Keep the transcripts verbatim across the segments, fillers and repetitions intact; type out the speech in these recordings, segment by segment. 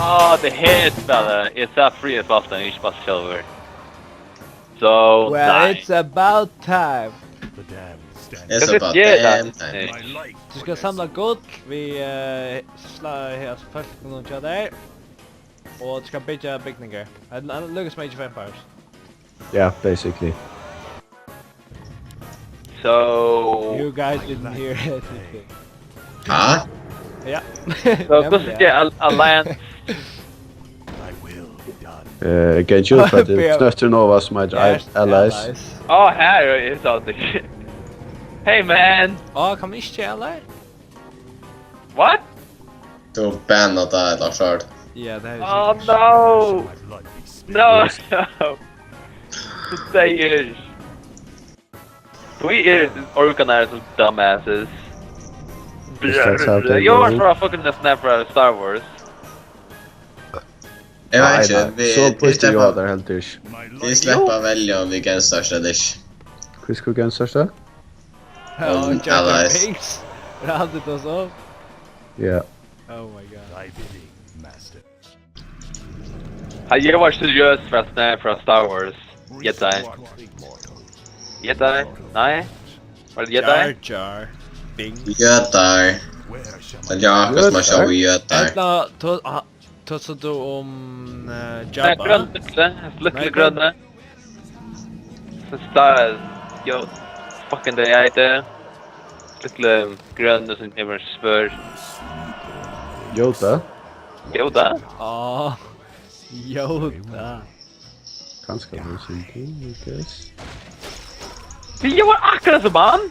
Á, tað er her eg spæli. Eg sá free at spæla, ikki spæla sjálvur. So, Well, nei. It's about time. It's Hvat about ger damn tað? Time. Du skal samla gull við uh, slag her, altså først kunnu hjá der. Og du skal byggja bygningar. Hann hann lukkar sum Age of Empires. Yeah, basically. So, You guys didn't hear anything. Ha? Ja. so hvussu ger Al- Alliance? Uh, get you for the Bear. Snøtter Nova, my Yes, allies. Á, her er eg sá tað. Hey man, Á, kann man ikki gera allies? What? Tú banna tað ella short. Ja, tað er Oh no! No, no! Today is We are organized as dumbasses. Is that something You are new? for fucking the snap for Star Wars. Eg veit Nei, ikki, nei, vit so vit pusti sleppa, Yoda heldur ikki. vit sleppa at velja um vit genstarta ella ikki. Hví skal genstarta? Oh, Um, Jar Jar allies. Binks. Rounded us off. Ja. Oh my god. Hey, you watch the U S for snap for Star Wars. Jedi. Jedi? Nei? Var tað Jedi? Jar Jar Binks. Jødar. Tað er akkurát sum at sjá jødar. Ella, to, ha, to so du um uh, Nei, Jabba. grønn, lítli, lítli Nei, grønni. Sum stað, jo, fucking tað eitur. Lítli grønni sum hevur spør. Yoda. Yoda? Á, Yoda. Kanska hann sum I guess. Eg var akkurát sum hann.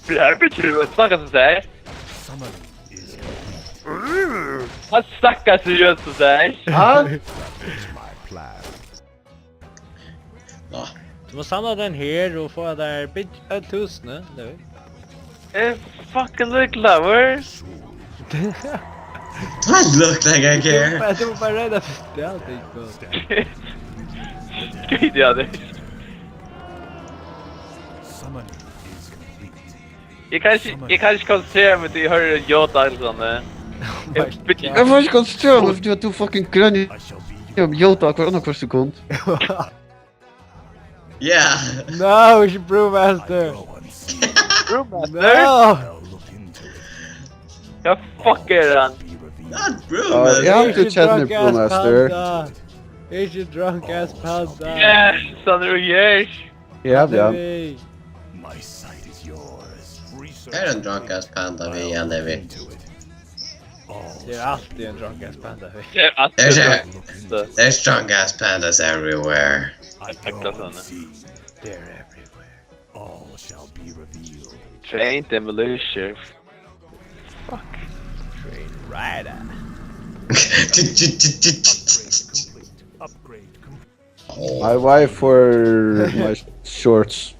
Blæ, betyr du at snakka sum seg? Hann snakkar seriøst sum seg. Ha? Nå. Du må samla den her og få der bygg øll husene, det er Eg fucking lukla, bro. I look like I care. Du må bare røyne for det, det er ikke godt. Skit i det. Eg kann ikki, eg kann ikki konsentrera meg til eg hoyri Yoda ella sånn. My Eg byrji- Eg var ikki konsentrera meg, fordi at du fucking grønner um Yoda hver annan hvør sekund. Yeah. No, we should Brewmaster. Brewmaster? No. Hvat fuck er hann? Not Uh, Brewmaster. yeah, I'm Here's your too chatting drunk ass Brewmaster. Panda. Here's your drunk ass Panda. Yes, hann er yes. Yeah, yeah. Hey. Her er ein drunk ass panda við, ja, Levi. Det er alltid en drunk ass Panda. Det er There's, alltid a, there's drunk ass pandas everywhere. Akkurat sånn. They're everywhere. Train demolition. Fuck. Train rider. My wife for my shorts.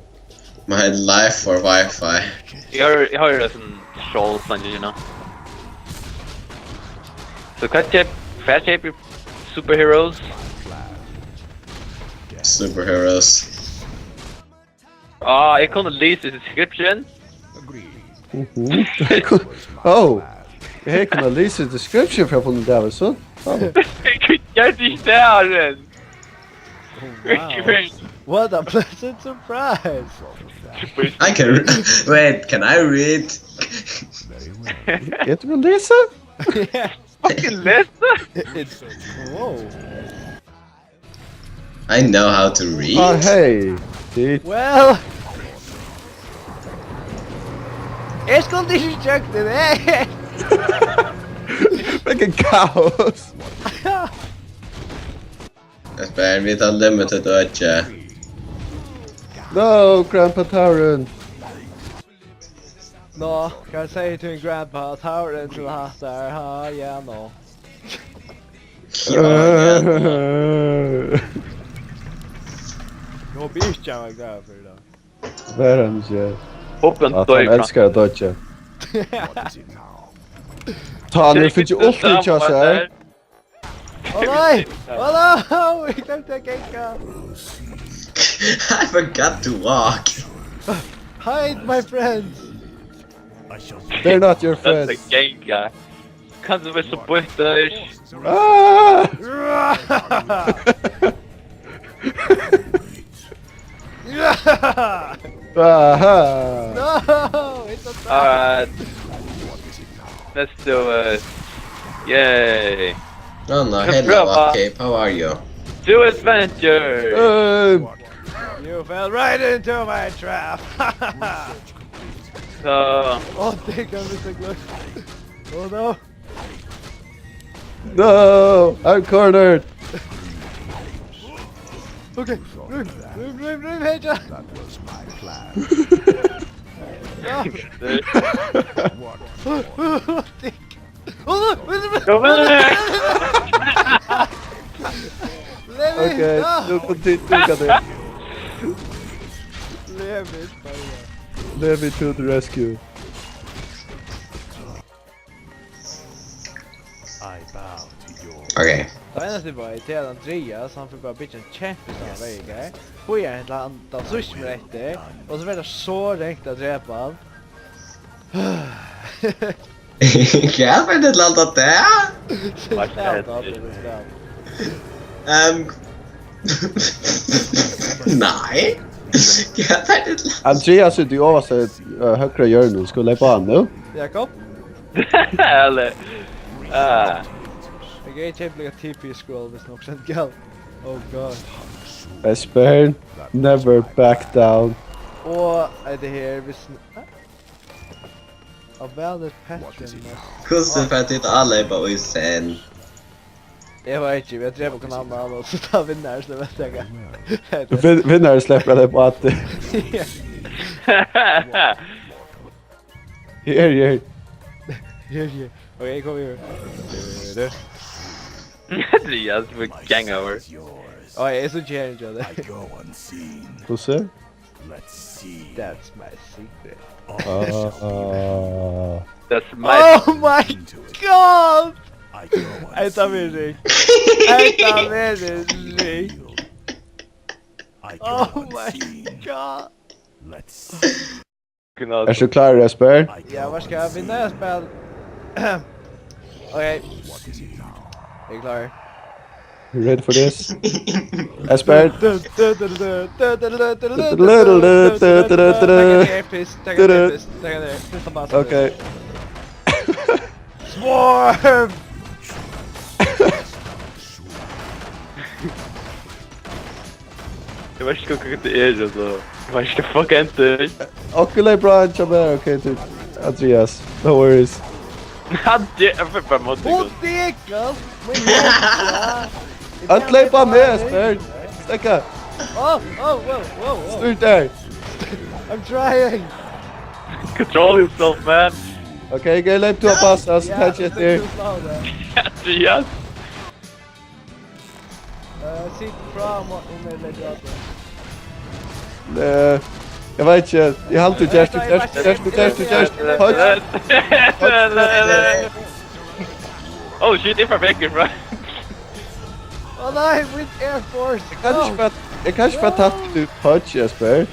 My life for Wi-Fi. Eg har, eg har ein sånn troll sånn, you know. So hvat keyp, hvat keyp superheroes? Superheroes. Ah, eg kann lesa description. Mhm. Oh, eg kann lesa description frá Punda Davidson. Oh. Eg kann ikki lesa her. Wow. What a pleasant surprise. I can re- wait, can I read? Get to lesa? Yeah. Fucking lesa. It's whoa. I know how to read. Ah, hey. Dit. Well. Eg skuldi ikki gjørt tað. Fucking kaos. Eg spyr, vit hava limited øki. No, Grandpa Tauren. Nå, hvat sigur tú, Grandpa Tauren, til hatta her? Ha, ja, nå. Ja, ja. Øh. Nå blir ikki hann glad fyri tað. Tað er hann ikki. Hoppen At døy hann elskar at dodge. Tá hann hevur fingið ulti hjá sær. Å nei! Å no! Eg glemti at ganka. I forgot to walk. Hide, my friends! They're not your That's a friends. gang guy. Hann er so býttur. Ah! Aha! No, it's a trap. Alright. Let's do it. Yay. No, no, Just hello, prøva. Okay, how are you? To adventure. You fell right into my trap. So, Oh, thank God, Mister Gluck. Oh no. No, I'm cornered. Okay, run, run, run, run, hey, John. That was my plan. No. What Dick. Oh, look, look, look, Go back. Let me Okay, go. you continue to get it. Let me go. Let me to the rescue. I bow to your Okay. Tað einasta eg veit er at Andreas, hann fer bara byggja ein kjempestóran veg, okay? Fáa hann til at anda síðst sum eftir, og so verður tað so ringt at drepa hann. Hvat er det til alt det der? Spæl tað, spæl tað. Um, nei. Hvat er det til Andreas er í øvsta uh, høgra hjørnu, skal eg leypa hann nú? Jakob? Eller, ah, Eg geri kemur líka T P scroll, hvis nokk sent gal. Oh god. Esbern, never back down. Og er tað her, hvis n-, a valid pattern must... Hvussu fær tit at leypa í senn? Eg veit ikki, vit drepa hvønn annan, og so tá vinnarin, so veit eg hvat. Vin- Vinnarin sleppur at leypa aftur. Her, her. Her, her. Okay, kom her. Andreas with gang over. yours. Oj, eg er so kjent, ja, det. I go unseen. Hvussu? Let's see. That's my secret. Uh, That's my... Oh my god! I go Hetta unseen. verður ringt. Hetta verður ringt. I go Oh my unseen. god! Let's see. Ert tú klárur, Esbern? I Ja, go hvat skal eg vinna? Eg spæl. Okay, What is it now? eg er klár. You ready for this? Esbern? Takk at det er pist, takk at det er pist, takk at det er pist. Okay. Swarm! Eg veit ikki hvat tað er, altso. Eg veit ikki hvat fuck hendir. Onkel er bra, han kjøper. Okay, dude. Andreas, no worries. Hann ger, eg fer bara móti Oh, tykkum. Diego! Øll leypa niður, Esbern. Stekka. Oh, oh, whoa, whoa, whoa. Stýr der. I'm trying. Control yourself, man. Okay, go leyp to a pass, so catch it there. Yes. Uh, sit fram og, og mer legger opp. Eh, eg veit ikki, eg haldi tú gert, tú gert, tú gert, tú gert, tú gert. Punch. Oh shit, eg fekk meg, bro. Å nei, with Air Force! Eg kann ikki fara, eg kann ikki fara tapt til punch, Esbern.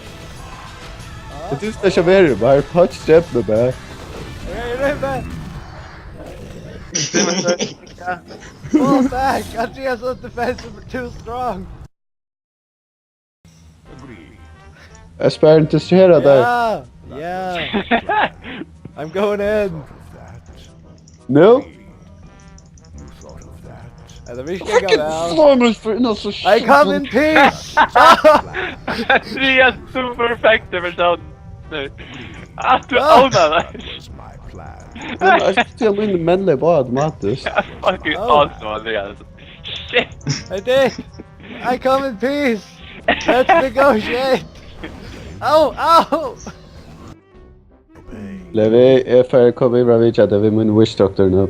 Eg tykist tað ikki at vera, bara punch drepur meg bara. Okay, you right back. Fall back! Andreas' defense is too strong! Esbern, distrahera tær. Yeah! Yeah! I'm going in! No? Hetta virkar ikki væl. Performance for innanfor I come in peace! Three er super effective, person. At du Ah. ownar tað. That was my plan. Men eg skal til å minne menn det bare automatisk. Fucking Oh. Awesome, Andreas. Shit. I did! I come in peace! Let's negotiate! Au, au! Levi, eg fer koma yvir at vitja teg við mín witch doctor nú.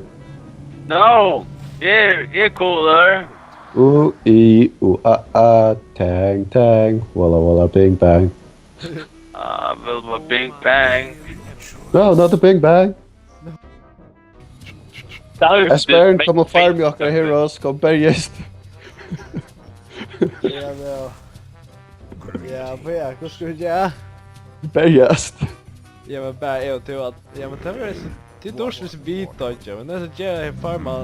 No! Eg, eg er cooler. U, i, u, a, a, tang, tang, walla, walla, bing, bang. Ah, vel, var bing bang. No, not the bing bang. That was Esbern, just kom og bing, farm bing. okkara heroes, kom berjast. Ja, no. Ja, men ja, hvat skal vi gjøre? Berjast. Ja, men bare jeg og to at, ja, men det var så Tað er dýrt, hvis vit doyggja, men tað er so gera her farma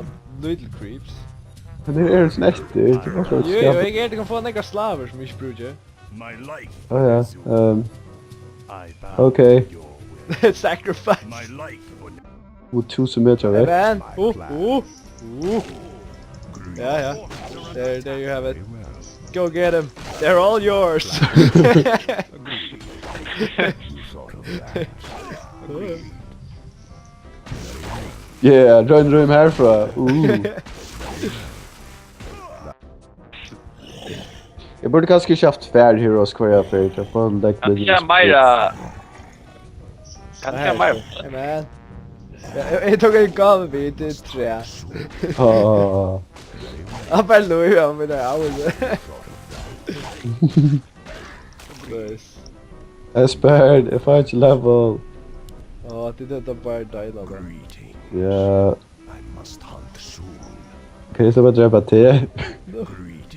little creeps. Men tað er so eftir, tað er so Jú, jú, skapa- eg er til at fáa nakrar slavir sum eg ikki brúki. My life Á, ja. is yours. Ehm, I bow ok. to your will. Sacrifice. My life for Út túsund metrar Hey, vekk. Man. Uh, uh, uh. Yeah, yeah. There, there you have it. Go get him. They're all yours. Yeah, royn rúm herfrá. Uh. Eg burdi kanska ikki havt tvær heroes hvørja ferð, at fáa legg Kanska meira. Kanska meira. Hey, man. Ja, eg, eg tók ein gávu við, tað er træ. Á. Hann bara løg, hann vil ha av. Nice. Esbern, eg fái ikki level. Á, tað er tað bara deila tað. Ja. I must hunt soon. Kann eg sleppa at drepa teg? No.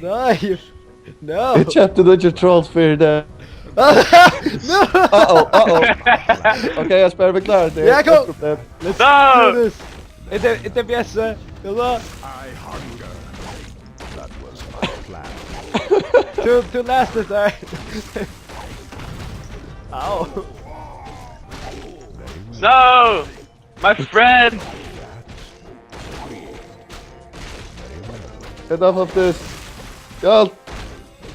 Nei! No! Eg keypti nýggjar trolls fyri teg. No! Uh-oh, uh-oh. Ok, Esbern, vit klára tað. Ja, kom! Problem. Let's No! do this! It, it, it, yes, sir. Hello? I hunger. That was my plan. Two, two last, sir. Ow. No! My friend! Enough of this. Go!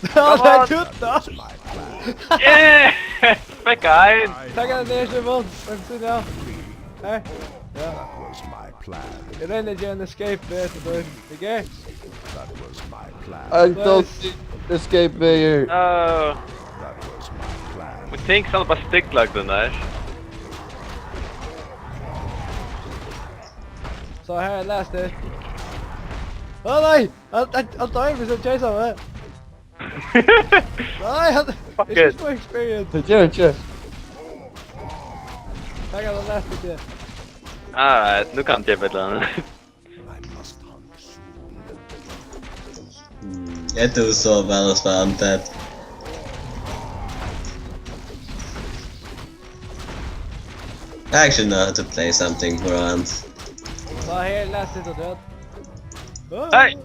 Come on. Tut, da! Yeah! Fekk ein! Takk, at det er så vondt. Vent, se nå. Her. Ja. That was my plan. Eg royni at gera ein escape við hetta, boy. Ok? That was my plan. I don't Nice. see escape way here. No. That was my plan. We think something about stick like the nice. So her, last hit. Å nei! Han, han, han tar hvis han chaser meg. Nei, han Fuck it. Ikke så experience. Det gjør han ikke. Takk, han last hit. Alright, nu kan jeg et eller andet. Mm, I do so well as well, I'm dead. I actually know how to play something for once. Hva er last hit og død? Hey!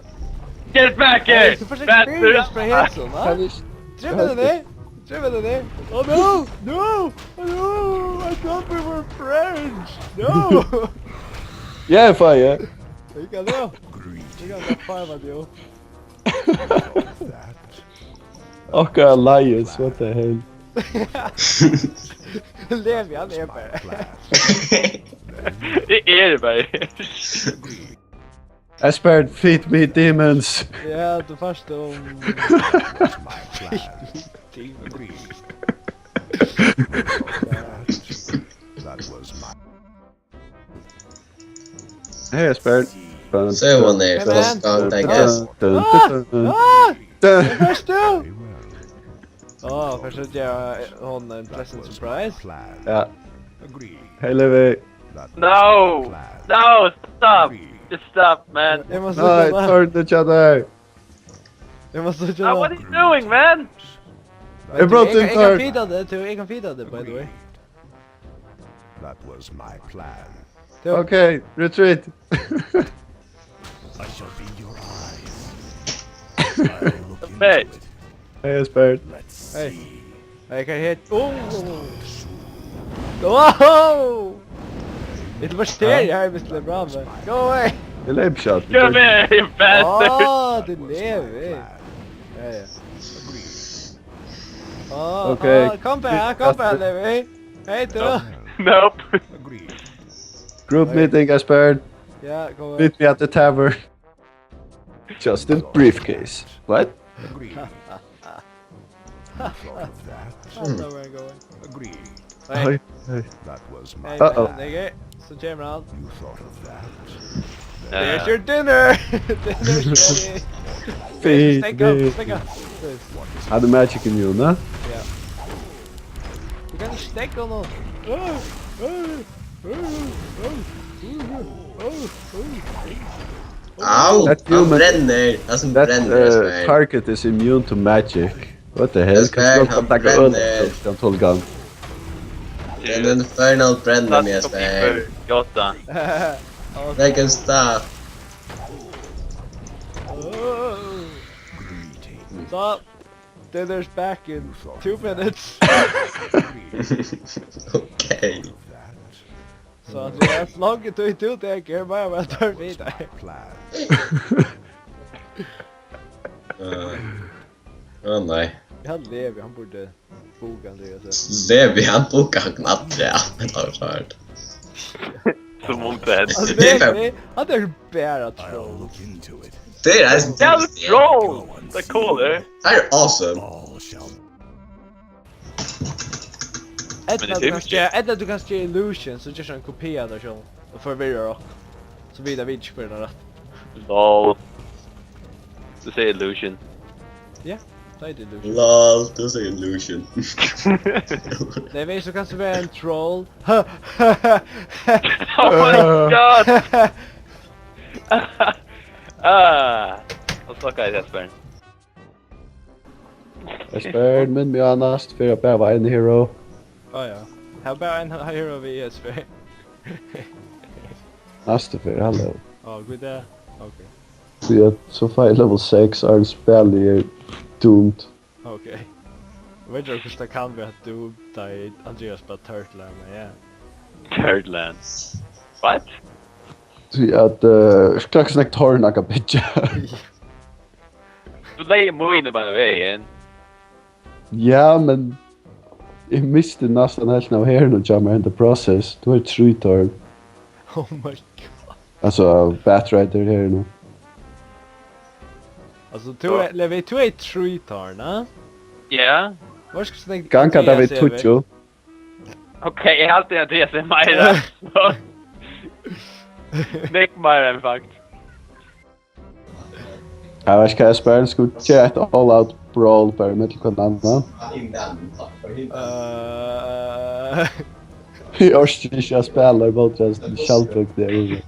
Get back here! Hey, du får ikke Bastard! Experience fra Hazel, hva? Kan du ikke Driver du det? Driver du det? Oh no! No! Oh no! I thought we were friends! No! Yeah, fire. You can do. You can five at you. Okkara alliance, what the hell? Levi, hann er bara. Eg eri bara. Esbern, feed me demons. Ja, tú fært um. Demons. Hey, Esbern. So one there, Hey, man. First contact is Ah! Ah! Dun, dun, dun. First too! Á, fyrst at gera honum ein pleasant surprise. Ja. Hey, Levi. No! No, stop! Just stop, man. Eg má Nei, slutta. Turn the chat there. Eg má slutta. Ah, what are you doing, man? Eg brót Eg, eg kann turn. Feeda teg, tú, eg kann feeda teg, by the way. That was my plan. Tú. Okay, retreat. I shall be your eyes. I'll look into Hey. it. Hey, Esbern. Let's Hey. see. Hey, can I hit? Oh! Whoa! It was there, Huh? yeah, I was the brother. Go away! Eg leyp skjótt. Come here, you bastard! Á, tú levur. Ja, ja. Á, Okay. á, kom bara, kom bara, Levi. Hey, tú. Nope. Group meeting, Esbern. Ja, kom bara. Meet me at the tavern. Just in briefcase. What? That's where I'm going. Hey. Hey, hey. Hey, Uh-oh. Nigga. So, Jim Round. There's your dinner! Dinner's ready! Feed Snakka, me. Snakka. Please. Har du magic immune, ne? Ja. Du kan ikke snakka nå. Au! That Han human, brenner! Han som that, brenner, uh, Esbern. Target is immune to magic. What the hell? Esbern, Kanskje han kan taka øl brenner. Kanskje han tolv gang. Den infernal brenner meg, Esbern. Jota. Vekkast tað. So, dinner's back in two minutes. Okay. So, Andreas, long as you do that, get my well done me. Uh, oh nei. Hann lever, hann burde buga Andreas. Levi, hann bukar hann aldri av, men tað var svært. Sum um tað. Alltså, Det är det, det, han är bara troll. Det er eisen Ja, det er troll! Det er cool, det. Det er awesome. Ella Men du det er kanst jo gera, ella du kanst gera illusion, so ger ein kopi av teg sjálv og forvirrar okkum. So vita vit ikki hvør er rætt. Lol. Du sigur illusion. Ja, tað er illusion. Lol, du sigur illusion. Nei, men so kanst du vera ein troll. Oh my god! Ah. Og so kann eg spyrja. Espen, minn meg á næst fyri at bara var ein hero. Á ja. Her er bara ein hero við Espen. Næstu ferð, hallo. Á, gud, ja. Ok. Tí at so fái eg level seks, og spælið er doomed. Ok. Veit du hvussu tað kann vera, at tú, tá Andreas bara turtlar, men ja. Turtlands. What? Tí at, uh, klokka snakk tårn, jeg kan bytja. Du legði míni bara vegin. Ja, men eg misti næstan helvtina av herinum hjá mær in the process. Tú er trý tårn. Oh my god. Altså, Batrider her nú. Alltså, tú er, Levi, tú er trý tårn, ha? Ja. Hva skal snakke Ganga tað við tíggju. Ok, eg haldi at eg segi meira. Nógv meira, in fact. Eg veit ikki hvat eg spyr, skal vit gera eitt all out brawl bara millum hvønn annan? Uh, Eg orki ikki at spæla ímóti hasum skjaldbøkuni.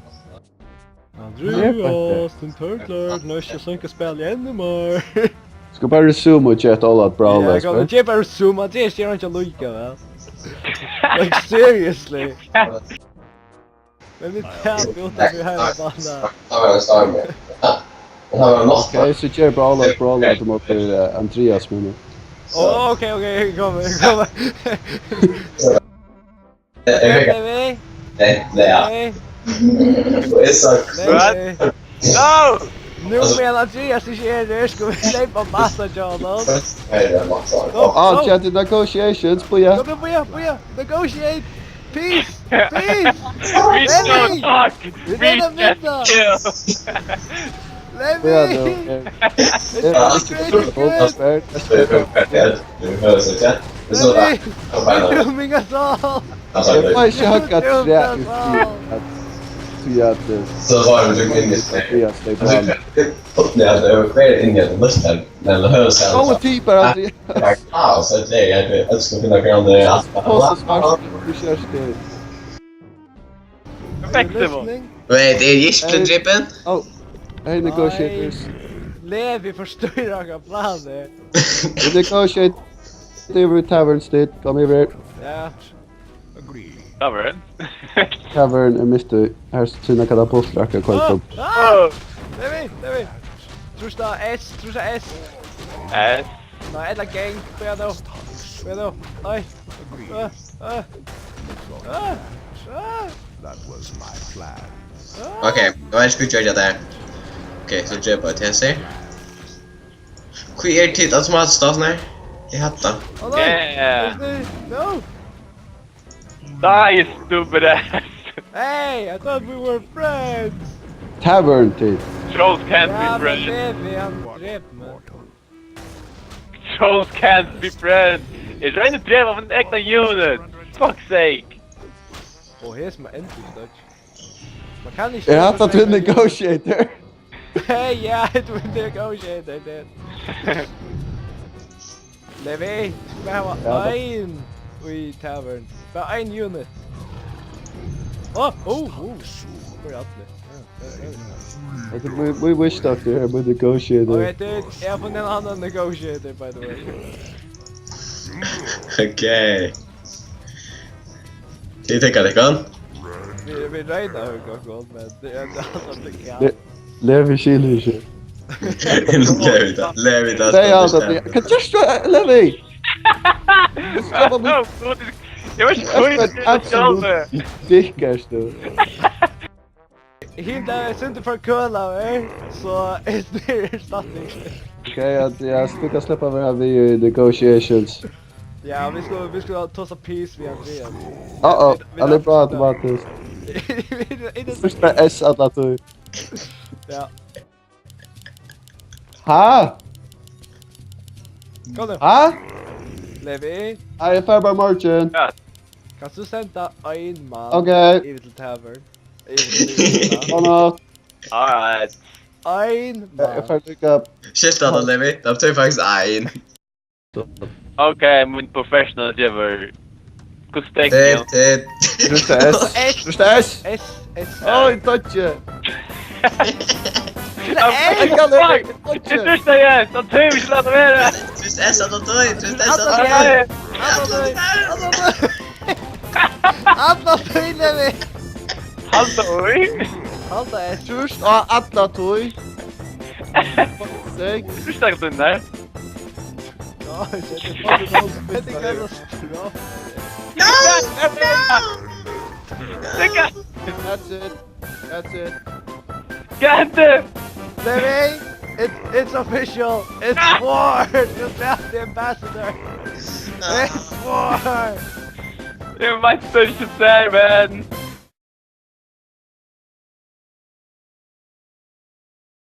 Andreas, den turtlar, nøst, jeg skal ikke spille igjen i morgen. Skal bara resume og gera eitt all out brawl, Ja, ja, jeg kan ikke bare resume, det er ikke noe likevel. Like, seriously. Men vi tar ut at vi har en bana. Det var en storm. Det var en Ok, so ger bara all out brawl at du måtte, eh, Andreas, men Åh, ok, ok, kom, kom. Jeg fikk Levi, det. Det er Levi, Og jeg sa Levi. No! Nu medan Andreas ikke er der, skal vi slippe masse, John. Nei, det er masse. Go, Ah, go. Chat, negotiations, booyah. Go, go, booyah, booyah. Negotiate. Peace. Peace. We don't talk! We We don't just talk. Kill! Booyah, Levi. no, eh, It's not good. It's good. Respect, Det er jo fett, det. Du hører så fett. Det er så Levi. fett. Jeg bare You're doing us all. Altså, Jeg får det ikke hugga tre ut i at, i at, eh, Så var det du kunne at vi har stått på. Ja, det er jo flere inni at det er løst her. Men det høres jeg Gode typer, Andreas. Det er kaos, at det er, jeg ønsker å finne grann det. På så svart, du kjører til. Perfekt, Simon. Wait, er Gisle drepen? Oh, hey, negotiators. Levi forstyrrer akkurat planen. We negotiate with tavern state. Kom over here. Ja. Tavern. Tavern er mister. Her sinna katapulter akkurat kommet Ah, opp. ah! Levi, Levi. Trust S, trust S. Eh, Nei, ella gang. Bøya nå. Bøya nå. Oi. Ah, ah. Ah, ah. Ok, hva er det skulle gjøre der? Ok, så dreper jeg T C. Hva er det automatisk da, sånn her? Jeg hatt det. Å nei. Yeah. No. Die, stupid ass! Hey, I thought we were friends. Tavern til. Trolls can't Ja, be men friends! Levi, han dreper meg. Trolls can't be friends! Eg royni at drepa mín egna unit! Fuck's sake! Og her som er endelig dodge. Man kan ikke Er det at du er negotiator? Hey, yeah, it will negotiate, I did. Levi, bara Ja, ein í tavern. Bara ein unit. Oh, oh, oh. Akkurat det. Okay, we, we wish doctor here with negotiator. Okay, dude, jeg har funnet en annen negotiator, by the way. Ok. Tit taka tykkum? Vit, vit royna at hugga okkum, men tað er, tað er altso ikki Le-, Levi skilur ikki. Levi, tað, Levi, tað Tað er alt at... Hvat gert tú, Levi? Eg var ikki Ert tú ein kvítt sjálvur. absolutt dick, ert tú? Hin dag er sindur forkølaður, so eg spyr erstatning. Ok, at, ja, so tú kanst sleppa at vera við í negotiations. Ja, vit skulu, vit skulu tosa peace við Andreas. Uh-oh, hann er bara automatiskt. Fyrsta S alla tíð. Ja, Ha? kom nú. Ha? Levi, Nei, eg fari bara í morgin. kanst tú senda ein mann Ok. yvir til tavern? Yvir til tavern. Góða nátt. Alright. Ein Eg, eg mann. fari líka. Skilti hann, Levi? Tað betýr faktiskt ein. Ok, mín professional gevur. Hvussu Tað, tekur tað, Trýst S. S, S. Oj, dodge. Eg kann ikki dodge. Eg trýsti S, hann tímir ikki at lata vera. trýst S alla tíð, trýst S alla Alla tíð. tíð. Alla tíð. Alla tíð, Levi. Halda í. Halda S. Trýst á alla tíð. Sek. Trýsti á tíðina. Ja, det er faktisk... Det er ganska bra. Tykka. That's it. That's it. Gæti. Levi, it, it's official. It's war. You got the ambassador. It's war. Eg veit ikki, man.